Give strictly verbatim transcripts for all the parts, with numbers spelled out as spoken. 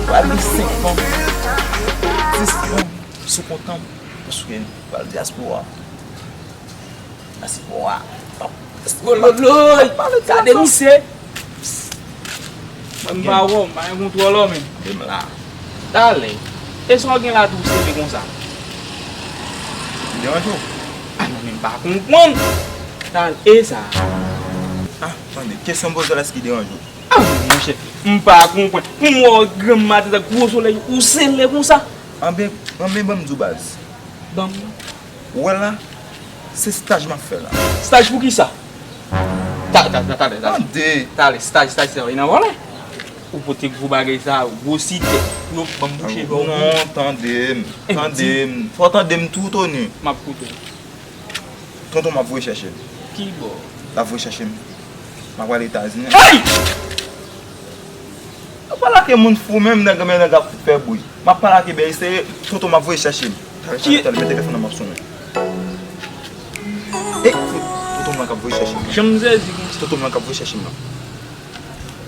Pral gen senk an, dis an sou kont an, paske pral dyaspora. Dyaspora. Gololoy! Gade misye! Mwen m pa wè w, m pa gen kontwòl w menm. Menm la. Talè. E sa w gen la tou sere konsa? Deranje w? A non, men m pa konprann. Talè, e sa? Ah, tande, kesyon m poze w la, èske deranje w? Ah, monchè, m pa konprann. Pou m wè w granm maten sa, gwo solèy, ou sere konsa? Anben, anben, ban m di w baz. Ban m. Ou wè la, se staj m ap fè la. Staj pou kisa? Ta, ta, ta, talè, talè. Tande. Talè, staj, staj, sa, e nan vòlè. Ou pote gwo bagay sa, gwo sitè. Pou yo ban m bouche, ban m. Non, tande m, tande m. Fò w tande m tou, Tony. M ap koute w. Tonton m ap voye chèche m. Ki bò? L ap voye chèche m. M ap prale Etazini. Hey! Ou pa lage moun fou menm, nèg, men nèg ap fè bri. M ap pale ak Eber, se tonton m ap voye chèche m. Talè, talè, talè, men telefòn nan m ap sonnen. E, tonton m nan k ap voye chèche m. Jan m sezi konsa. Se tonton m nan k ap voye chèche m nan.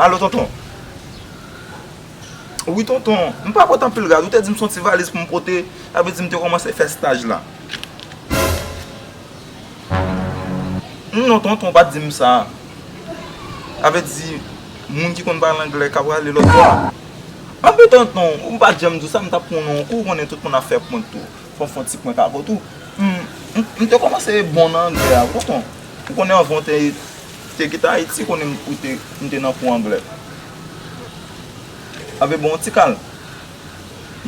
Alo, tonton. Wi, tonton. M pa pote anpil rad. Ou te di m se yon ti valiz pou m pote. Sa vle di m te kòmanse fè staj la. Non, tonton, pa di m sa. Sa vle di, moun ki konn pale anglè ka prale lòt bò a. Anben, tonton, ou pa t janm di w sa, m t ap pran w nan yon kou, ou konnen tout moun ap fè pwent tou. Fò m fè yon ti prank avè w tou. M, m, m te kòmanse bon nan anglè a, tonton. Ou konnen anvan w te, te kite Ayiti, konnen m, ou te, m te nan kou anglè. Anben, bon, yon ti kal.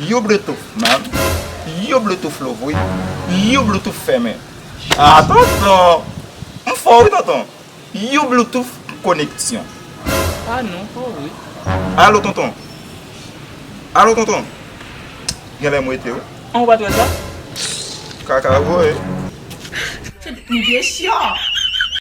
You Bluetooth, man. You Bluetooth love, wi. You Bluetooth fèmen. Ah, tonton. M fò, wi, tonton. You Bluetooth koneksyon. Ah non, pa vre. Alo, tonton. Alo, tonton. Genlè m rete, wi. An, ou pa t wè sa? Kaka voye. Se de pibesyon.